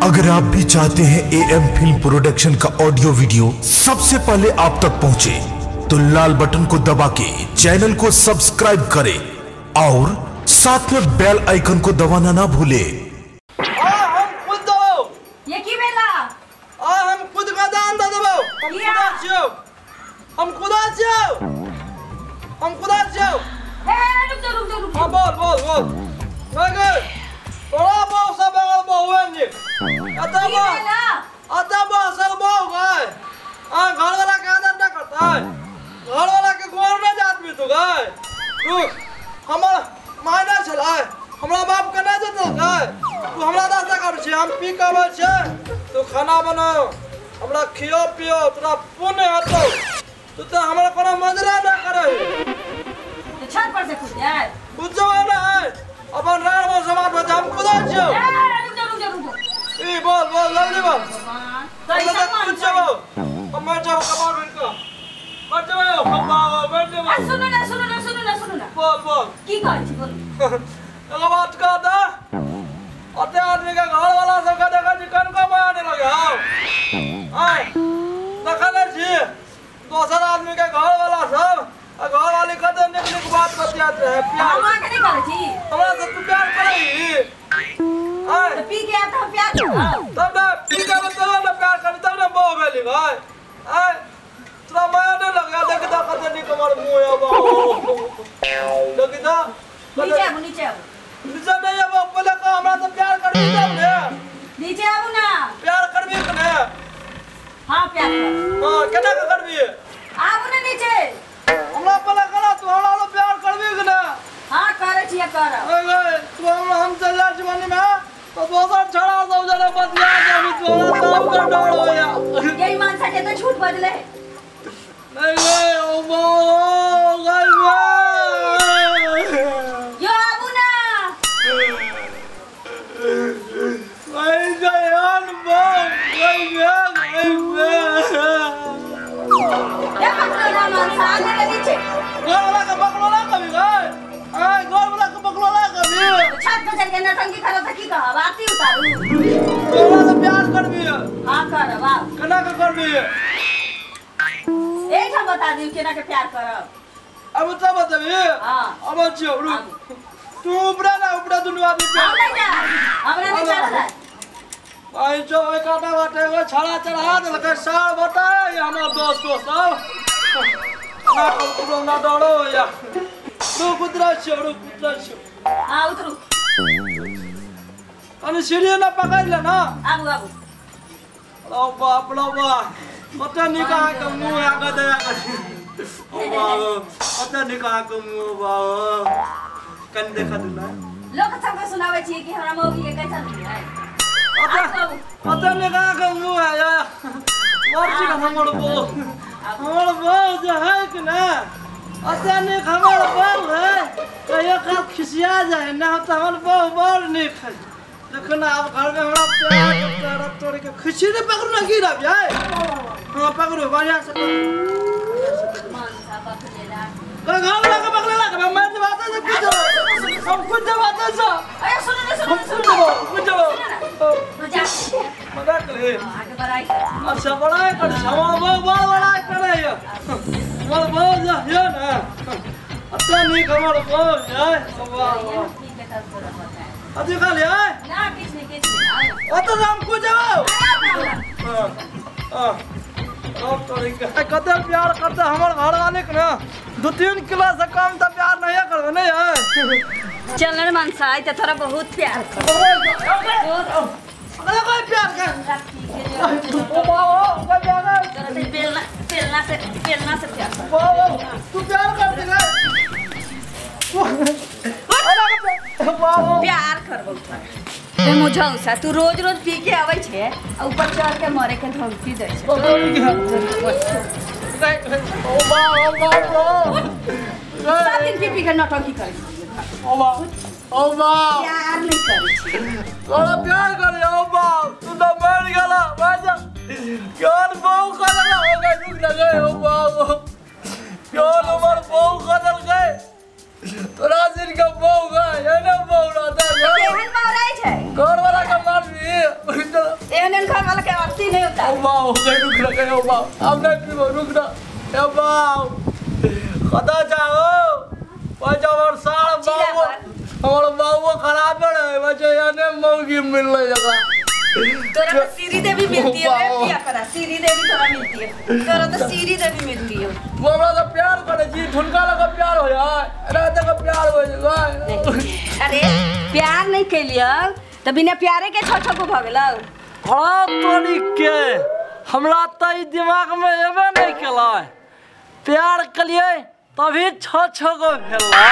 अगर आप भी चाहते हैं एएम फिल्म प्रोडक्शन का ऑडियो वीडियो सबसे पहले आप तक पहुंचे, तो लाल बटन को दबा के चैनल को सब्सक्राइब करें और साथ में बेल आइकन को दबाना ना भूले। हम खुद दबाओ। ये की बेला? हम खुद का दान दे दबाओ। हम खुदा छियो, हम खुदा छियो, हम खुदा छियो। हे रुक जा रुक जा रुक। हां बोल बोल बोल। मगर तोरा बहु सब बगल बहु जी। अतः बहु सब बहु गए। आ घर वाला के आदर ना करता है, घर वाला के गोर ना जात भी तो गए। रुक, हमर मायना छलाय, हमरा बाप के ना जतल गए। तू हमरा दासा कर छी, हम पी के आबै छै, तू खाना बनाओ, हमरा खियो पियो, तोरा पुण्य हेतौ। तू तो हमरा कोनो मजरा ना करे। तो छत पर से कूद जाए। कूद जाओ ना है। अपन राण में समाज में हम कूदा छियो। ए रुक जा रुक जा रुक। ई बोल बोल जल्दी बोल। तो ऐसा कूद जाओ। हम मर जाओ कबाड़ बन के। मर जाओ कबाड़ मर जाओ। आ सुनो ना सुनो ना सुनो ना सुनो ना। बोल बोल। की कहै छी बोल। एगो बात कह दे। ओते आदमी के घर वाला सब के देखै छी कनको माया नहीं लगे हौ। आय देखले छी दोसर आदमी के घर वाला सब आ घर वाली कते नीक नीक बात बतियात रहे। प्यार हम अहाँ के नहीं करै छी। हमरा से तू प्यार करही। आय तो पी के आब त हम प्यार करब। तब ना पी के आब तब ना प्यार करी तब ना बहु भेली भाई। आय तोरा माया नहीं लगे। देख त कते नीक हमर मुँह आब। देख त नीचे आबू नीचे आबू। नीचे नहीं आबू, पहले कह हमरा से प्यार करबी तब ने। नीचे आबू ना। प्यार करबी कि ने? हां प्यार कर। हां केना के करबी? आबू ना नीचे। हमरा पहले करा तू हमरा से प्यार करबी कि ने? हां करै छियै करब। ओए ओए तू हमरा हम चल जा जीवन में तो दोसर छड़ा सब जने बतिया जाबी तोरा सब के डर होया। यही मानसा के तो झूठ बजले। नहीं गए ओ बो गई यो आबू ना। गई जयन बो गई गई गई। ये पकड़ो ना मानसा आने के नीचे। घर वाला के पकड़ो ना कभी गए। आय घर वाला के पकड़ो ना कभी। छत पर चढ़ के नौटंकी करो त की कहब आरती उतारू। तोरा से प्यार करबी? हां करब आब। केना के करबी? एक हम बता दियो केना के प्यार करब। अब तो बतबी? हां। अब छियो रुक। तू उपरा ना उपरा दुनू आदमी प्यार। हम नहीं जा, हमरा नहीं चढ़ल। आई जो एक आधा बाटे एगो छड़ा चढ़ा देलकै सार बताए ये हमर दोस्त दोस्त सब। ना करो ना डरो या। रुक उतरा छियो रुक उतरा छियो। हां उतरू। अने सीढ़ी ना पकड़ ले ना। आबू आबू। ओ बाप रे बाप कते नीक अहाँके मुँह आगे दया करी। ओ बाप कते नीक अहाँके मुँह बाप। कनि देखा दू ना। लोक सबके सुनाबै छियै कि हमरा मौगी के कैसन है। कते नीक अहाँके मुँह है या। मर छी हमर बहू। हमर बहू जे है कि ना अते नीक हमर बहू है। कहियो काल खिसिया जाए ना तो हमर बहू बड़ नीक है। देखो ना अब घर में हमरा प्यार तोड़ के खिसी ने पकड़ू ना गिरब जाए। हां पकड़ू बढ़िया से मानसा पकड़ेला। घर वाला के पकड़ेला के मैं तो बात से कुछ हम कुछ बात से। अरे सुनो ना सुनो सुनो कुछ मजाक मजाक ले आगे बढ़ाई। अच्छा बढ़ाई कर हमर बहू बड़ बढ़ाई करे यो। हमर बहू जे यो ना अते नीक हमर बहू है। वाह वाह ठीक है तब तोरा बताए। अथी कहलियै ना किछ नहीं किछ नहीं। ओतऽ हम कुछ जाओ। हां हां अब तोरी कते प्यार करते हमर घर वाले के ना 2-3 किलो से कम त प्यार नहीं करबे नहीं है। चल ना मानसा आई त थोड़ा बहुत प्यार कर। अरे कोई प्यार कर। ओ बाबा कोई प्यार कर। तोरा से बेलना बेलना से प्यार कर। बाबा तू प्यार कर दे ना। बाबा प्यार करबो तोरा। ए मुझौसा तू रोज रोज पी के आबै छे आ ऊपर चढ़ के मरे के धमकी दै छे। ओ बाबा बाबा सब दिन पी पी के नौटंकी करै छे। ओ बा ओ बा प्यार नहीं करै छे। तोरा प्यार करे ओ बा तू तो मर गेला बाजा। यार बहु करला हो गई रुक ना गए ओ बा यार हमर बहु करल गए। तोरा सिर के बहु गए ये ना बहु रहता केहन मारै छै घर वाला के मारबी एहन एहन घर वाला के अर्थी नहीं होता। ओ बाऊ गई रुक ना गई, ओ बाऊ अब नहीं पीबो, रुक ना। ए बाऊ कता जाओ बच्चा, हमर सार बाऊ, हमर बाऊ खराब रहे बच्चा, याने मौगी मिलले जगह। तोरा तो सीरी देवी मिलती है रे पिया करा, सीरी देवी तोरा मिलती है, तोरा तो सीरी देवी मिलती है। वो हमरा तो प्यार करे छी, ठुनका लगा प्यार हो जाए, रात का प्यार हो जाए। अरे प्यार नहीं केलियो त बिना प्यारे के छो छो को भ गेलौ। खराब तोरी के हमरा त ई दिमाग में एबे नहीं केलै, प्यार कलिए तभी छो छो को भेलै।